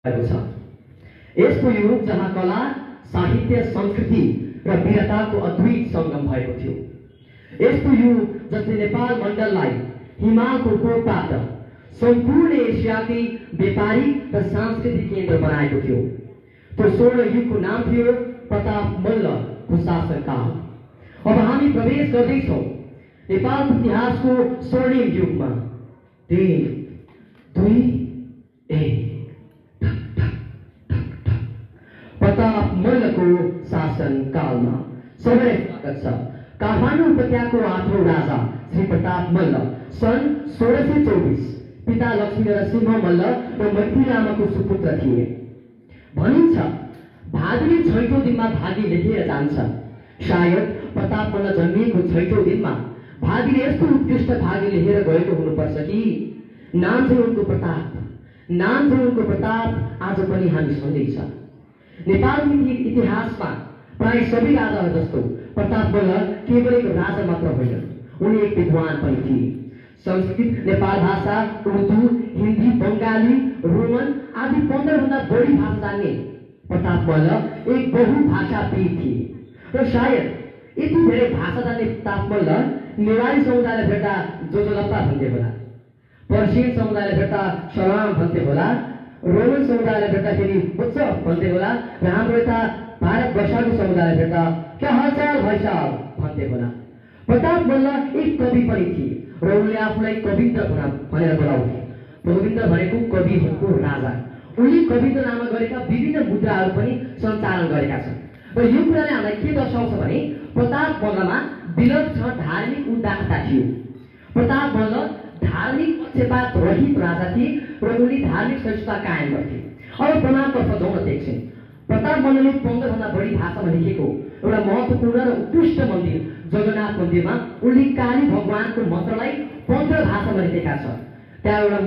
भएको छ। यस्तो युग जहाँ कला, साहित्य, संस्कृति र वीरताको अद्भुत संगम भएको थियो। यस्तो युग जसले नेपाल मण्डललाई हिमालको कोखबाट सम्पूर्ण एसियाकै व्यापारिक र सांस्कृतिक केन्द्र बनाएको थियो। त्यो स्वर्ण युगको नाम थियो प्रताप मल्लको शासनकाल। अब हामी प्रवेश गर्दैछौँ नेपालको इतिहासको स्वर्णिम युगमा। 3, 2, 1 प्रताप मल्लको शासनकालमा सबैलाई स्वागत छ। काठमाडौँ उपत्यकाको 8औं राजा श्री प्रताप मल्ल सन् 1624 पिता लक्ष्मीनरसिंह मल्ल र मैत्री लामाको सुपुत्र थिए। भनिन्छ भादुले 6औं दिनमा भागी लेखेर जान्छ। सायद प्रताप मल्ल जन्मिएको 6औं दिनमा भागीले यस्तो उत्कृष्ट भागी लेखेर गएको हुनुपर्छ कि नाम चाहिँ उनको प्रताप, नाम चाहिँ उनको प्रताप आज पनि हामी सँगै छ। नेपालको इतिहासमा प्राय सबै राजाहरू जस्तो प्रताप मल्ल केवल एक राजा मात्र होइन, उनी एक विद्वान पनि थिए। संस्कृत, नेपाल भाषा, उर्दू, हिन्दी, बङ्गाली, रोमन आदि 15 भन्दा बढी भाषा जान्ने प्रताप मल्ल एक बहुभाषाविद थिए र सायद यति धेरै भाषा जान्ने प्रताप मल्ल नेवारी समुदायलाई भेट्दा जोजलप्पा भन्थे होला, पर्सियन समुदायलाई भेट्दा सलाम भन्थे होला, रोमन समुदायलाई भेट्दाखेरि बुझ्छ भन्थे होला र हाम्रो यता भारतवर्षको समुदायलाई भेट्दा क्या हालचाल भाइ साहब भन्थे होला। प्रताप मल्ल एक कवि पनि थिए र उनले आफूलाई कविन्द्र भनेर बोलाउँथे। कविन्द्र भनेको कविहरूको राजा। उनले कविन्द्र नाममा गरेका विभिन्न मुद्राहरू पनि सञ्चालन गरेका छन् र यो कुराले हामीलाई के दर्शाउँछ भने प्रताप मल्लमा विलक्षण धार्मिक उदारता थियो। प्रताप मल्ल धार्मिक पक्षपात रहित राजा थिए र उनले धार्मिक सहिष्णुता कायम गर्थे। अब प्रमाणतर्फ जाउन देख्छौँ। प्रताप मल्लले 15 भन्दा बढी भाषामा लेखेको एउटा महत्त्वपूर्ण र उत्कृष्ट मन्दिर जगन्नाथ मन्दिरमा उनले काली भगवानको मन्त्रलाई 15 भाषामा लेखेका छ। त्यहाँ एउटा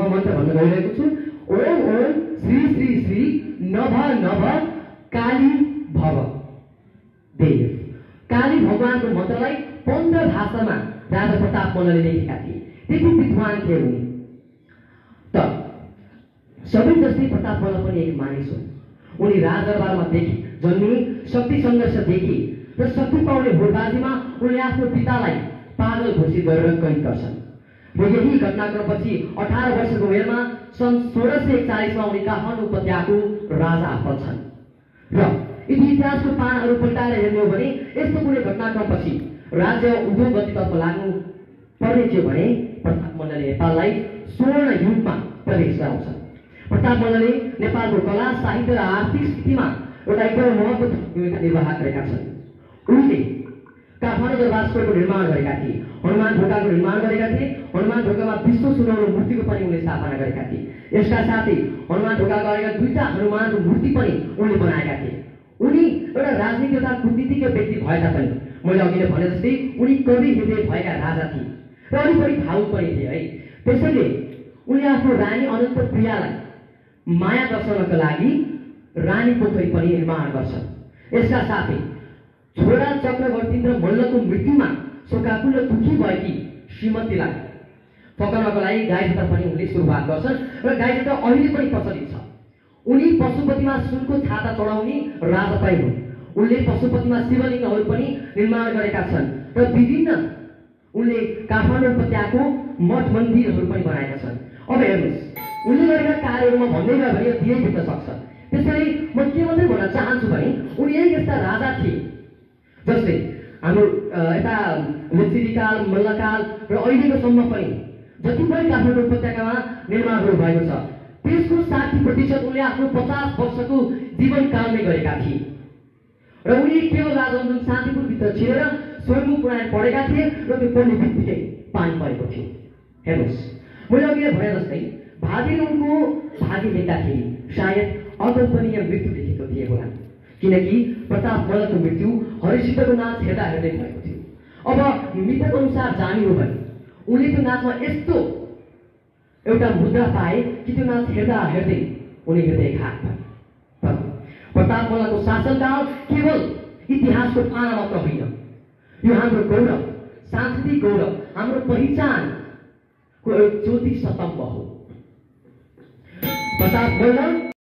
मन्त्र भन्न गइरहेको छु। ओम ओम श्री श्री श्री नभ नभ काली भव देव। काली भगवानको मन्त्रलाई 15 भाषामा राजा प्रताप मल्लले लेखेका थिए। त्यति विद्वान थिए उनी। तर सबै जस्तै प्रताप मल्ल पनि एक मानिस हुन्। उनी राजदरबारमा देखि जन्मिए, शक्ति सङ्घर्ष देखे र शक्ति पाउने होडबाजीमा उनले आफ्नो पितालाई पागल घोषित गरेर कैद गर्छन् र यही घटनाक्रमपछि 18 वर्षको उमेरमा सन् 1641 उनी काठमाडौँ उपत्यकाको राजा बन्छन्। र यदि इतिहासको पानाहरू पल्टाएर हेर्ने हो भने यस्तो कुनै घटनाक्रमपछि राज्य उद्योगतितर्फ लाग्नु पर्ने थियो भने प्रताप मल्लले नेपाललाई स्वर्ण युगमा प्रवेश गराउँछन्। प्रताप मल्लले नेपालको कला, साहित्य र आर्थिक स्थितिमा एउटा एकदमै महत्त्वपूर्ण भूमिका निर्वाह गरेका छन्। उनले काठमाडौँ दरबार स्क्वायरको निर्माण गरेका थिए, हनुमान ढोकाको निर्माण गरेका थिए, हनुमान ढोकामा विश्व सुनौलो मूर्तिको पनि उनले स्थापना गरेका थिए। यसका साथै हनुमान ढोकाका अगाडि 2टा हनुमानको मूर्ति पनि उनले बनाएका थिए। उनी एउटा राजनीतिक तथा कूटनीतिज्ञ व्यक्ति भए तापनि मैले अघि नै भने जस्तै उनी कवि हृदय भएका राजा थिए र अलि बढी भावुक पनि थिए है। त्यसैले उनले आफ्नो रानी अनन्त प्रियालाई माया दर्शाउनका लागि रानी पोखरी पनि निर्माण गर्छन्। यसका साथै छोरा चक्रवर्तीन्द्र मल्लको मृत्युमा शोकाकुल दुखी भएकी श्रीमतीलाई फकाउनको लागि गाईजात्रा पनि उनले सुरुवात गर्छन् र गाईजात्रा अहिले पनि प्रचलित छ। उनी पशुपतिमा सुनको छाता चढाउने राजा पनि हुन्। उनले पशुपतिमा शिवलिङ्गहरू पनि निर्माण गरेका छन् र विभिन्न उनले काठमाडौँ उपत्यकाको मठ मन्दिरहरू पनि बनाएका छन्। अब हेर्नुहोस्, उनले गरेका कार्यहरूमा भन्दै गयो भने धेरै बित्न सक्छ। त्यसैले म के मात्रै भन्न चाहन्छु भने उनी एक यस्ता राजा थिए जसले हाम्रो यता लिच्छवीकाल, मल्लकाल र अहिलेको सम्म पनि जति पनि काठमाडौँ उपत्यकामा निर्माणहरू भएको छ त्यसको 60% उनले आफ्नो 50 वर्षको जीवनकालमै गरेका थिए। र उनी केवल राजा हुन् जुन शान्तिपुरभित्र छिरेर स्वयम्भू पुराण पढेका थिए र त्यो पढ्ने बित्तिकै पानी परेको थियो। हेर्नुहोस्, मैले अघि भने जस्तै भागीले उनको भागी लेख्दाखेरि सायद अकल्पनीय मृत्यु लेखेको थिए होला, किनकि प्रताप मल्लको मृत्यु हरिसिद्धको नाच हेर्दा हेर्दै भएको थियो। अब मृतक अनुसार जाने हो भने उनले त्यो नाचमा यस्तो एउटा मुद्रा पाए कि त्यो नाच हेर्दा हेर्दै उनी हृदय घात भए। प्रताप मल्लको शासनकाल केवल इतिहासको पाना मात्र होइन, यो हाम्रो गौरव, सांस्कृतिक गौरव, हाम्रो पहिचानको ज्योति स्तम्भ हो। प्रताप मल्ल